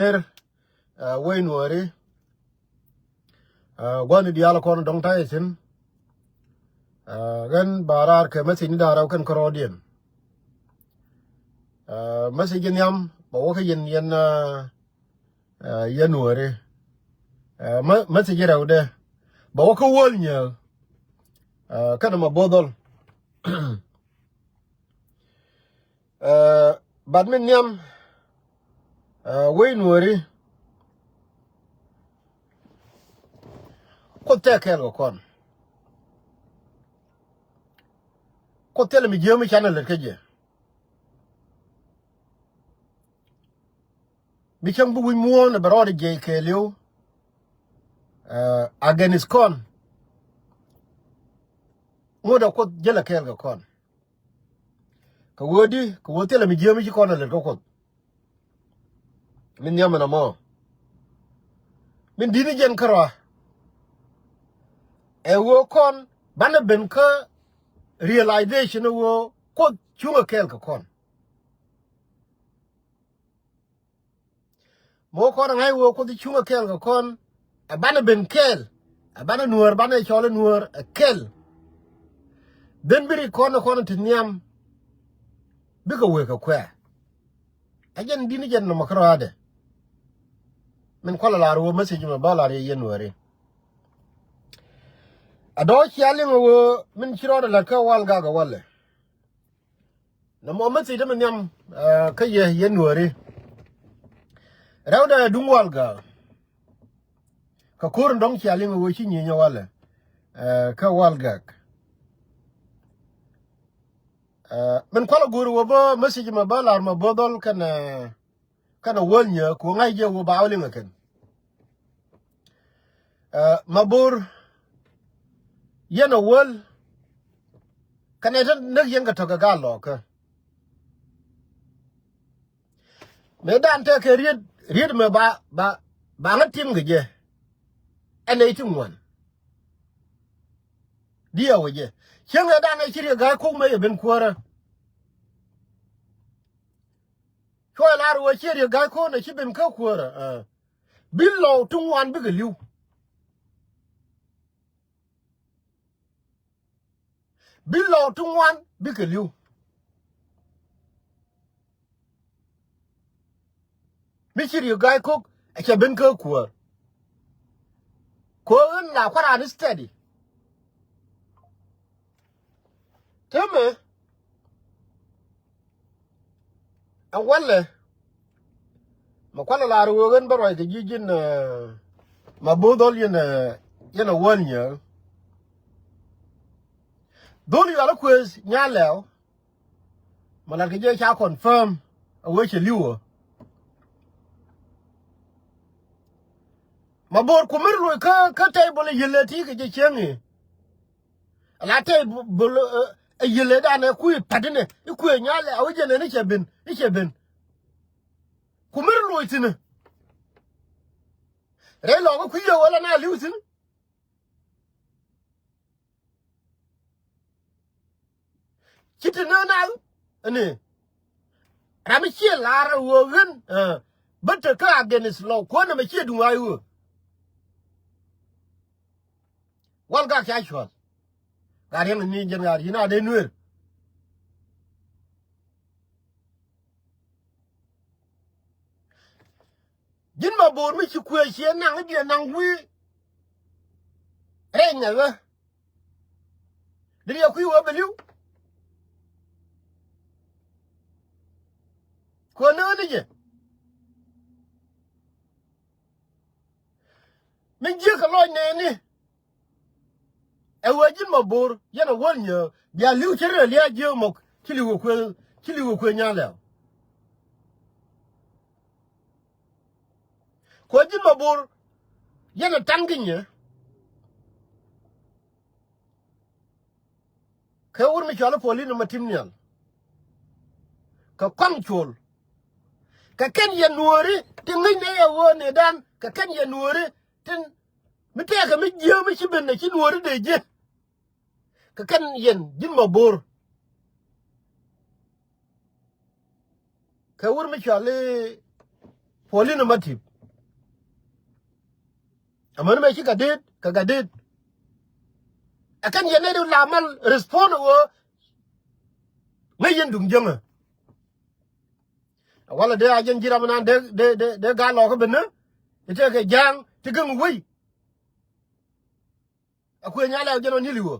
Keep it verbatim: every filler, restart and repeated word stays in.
Ner, ɛ, wec Nuääri, ɛ, gua̱ni diaal kɔn dɔ̱ŋ ta̱yɛ thi̱n. Ɛ, ɣän ba raar kɛ message ni da̱ŋ rɛw kɛn kärɔɔdiɛn. Ɛ, message in nhiam bɛ wä kä yɛn, yɛn, ɛ, ɛ, yɛn Nuääri. Ɛ, mɛ-, message rɛwdɛ bɛ wä kä Wäl Nyääk, ɛ, kɛnɛ Mabo̱o̱r Dhɔl. Ɛ, but min nhiam, ɛ, wec Nuääri, Kuoth tëë kɛɛl kɛ kɔn. Kuoth thilɛ mi jiääk mi canɛ lät kä jɛ. Mi cäŋ bi wi̱c muɔ̱ɔ̱n ɛ bɛ rɔɔdɛ jiɛc kɛɛliw, ɛ, against kɔn. Ŋot ɛ Kuoth jälɛ kɛɛl kɛ kɔn. Kɛ ɣöö di, kɛ ɣöö thilɛ mi jiääk mi ci kɔn a lät kä Kuoth. Min nhiam ɛn ɛmɔ. Min di̱t ni jɛn kärɔa. Ɛ ɣöö kɔn banɛ ben kä realization ɛ ɣöö Kuoth cuŋɛ kɛɛl kɛ kɔn. Mɔ kɔn ɛ ŋa̱c ɣöö Kuoth cuŋɛ kɛɛl kɛ kɔn, ɛ banɛ ben kɛɛl, ɛ banɛ Nuäär, banɛ cɔl ɛ Nuäär ɛ kɛl. Then bi rik kɔn ɛ kɔn ti nhiam, bikɛ wek kɛ kuɛ. Ɛ jɛn di̱t ni jɛn nɔmɔ kärɔaadɛ. Min kualɛ lar ɣöö message mɛ bä lar yɛ yɛn Nuääri. Ɛ dɔ̱ cia liŋ ɣöö min ci rɔɔdɛ la̱t kä Walgak ɛ walɛ. Nɔmɔ message mi nhiam, ɛ, kä yɛ, yɛn Nuääri. Rɛwdɛ duŋ Walgak. Kɛ ko̱r in dɔ̱ŋ cia liŋ ɣöö ci nyieny ɛ walɛ, ɛ, kä Walgak. Ɛ, min kualɛ go̱o̱r ɣöö bä message mɛ bä lar Mabo̱o̱r Dhɔl kɛnɛ, ɛ, kɛnɛ Wäl Nyääk kɛ ɣöö ŋa̱c jɛ ɣöö ba wä liŋ ɛ kɛn. Ɛ, Mabo̱o̱r, yɛn ɛ Wäl, kɛnɛ te näk yɛn kɛ tɔ̱ kɛ gal lɔɔkä. Mëë dan tëëkɛ riet, riet mɛ ba, ba, ba ŋä tim kɛ jɛ. Ɛn ɛ ti ŋuan. Diɛ wä jɛ. Cieŋ ɛ dan ɛ ci Riek Ga̱a̱c Kok mɛ yɛ ben kuäärä. Cuɔ ɛ lar wä ci Riek Ga̱a̱c Kok nɛ ci ben kä kuäärä. Ɛ. Bi lɔw ti ŋuan bikɛ li̱w. Bi lɔw ti ŋuan bikɛ li̱w. Mi ci Riek Ga̱a̱c Kok ɛ cɛ ben kä kuäär. Kɛ ɣöö ɣän la kua̱ran steady. Täämɛ ɛ walɛ. Mɛ kualɛ lar ɣöö ɣän bä ruac kɛ ji̱ ji̱n, ɛ, Mabo̱o̱r Dhɔl yɛn, ɛ, yɛn ɛ Wäl Nyääk. Dhol Yual Kuëth Nyalɛw. Mɛ lat kɛ jɛ ca confirm ɛ wee cɛ li̱w ɛ. Mabo̱o̱r ku mi ri loc kä, kä table ɛ yiël ɛ ti kɛ jɛ cieŋ i̱. Ala table ɛ, ɛ yiël ɛ danɛ kui̱ pa̱t inɛ i̱ kui̱ ɛ Nyalɛw i̱ jɛn ɛn i̱ cɛ ben, i̱ cɛ ben. Ku mi ri loc thi̱n ɛ. Rɛy lɔk i̱ kui̱ yɛ wä la na li̱w thi̱n. Ci te nä na ɛn ɛ ram mi ciɛ lar ɛ ɣöö ɣän, ɛ, bä te kä against law kuɔn ɛmɛ ciɛ duŋ ɣa̱c ɣöö. Walgak ca cuɔ̱th. Gat yɛn ni jɛn gat yɛn a dee Nuer. Ji̱n Mabo̱o̱r mi ci kuëë ciɛ naŋ i̱ diɛ naŋ wi̱i̱. Rɛy ŋɛ̈thä. Dee riɛk kui̱ wee bɛ li̱w. Kuɛ nääni jɛ. Min jiäk kɛ lɔc nɛɛni. Ɛ wee ji̱n Mabo̱o̱r yɛn a Wäl Nyääk bia li̱w cä rɛl lia̱a̱ jiääk mɔk ci li̱w kɛ kuëë, ci li̱w kɛ kuëë Nyalɛw. Kuɛ ji̱n Mabo̱o̱r yɛn a ta̱n kä nyɛ. Kɛ wur mi cɔal i̱ Pauline Matim Nhial. Kɛ kɔaŋ cuɔl. Kɛ kɛn yɛn Nuääri tin ŋäcnɛ yɛ ɣöö nëëdan kɛ kɛn yɛn Nuääri tin mi tɛɛkɛ mi jiääk mi ci ben ɛ ci Nuääri dee jiɛ. Kɛ kɛn yɛn ji̱n Mabo̱o̱r. Kɛ wur mi cɔal i̱ Puɔl in ɛ ma ti̱p. Amäni mɛ ci kɛ deet kɛ kɛ deet. Ɛ kɛn yɛn nɛy ti la mal respond ɣöö ŋäc yɛn duŋ jiäŋä. Walɛ dee a jɛn ji̱ ram nan dee dee dee dee gal lɔkä ben ni. I̱ tëëkɛ ja̱a̱ŋ ti gäŋ wei. A kuëë nyalɛ a jɛn ɔ ni̱l i̱ ɣöö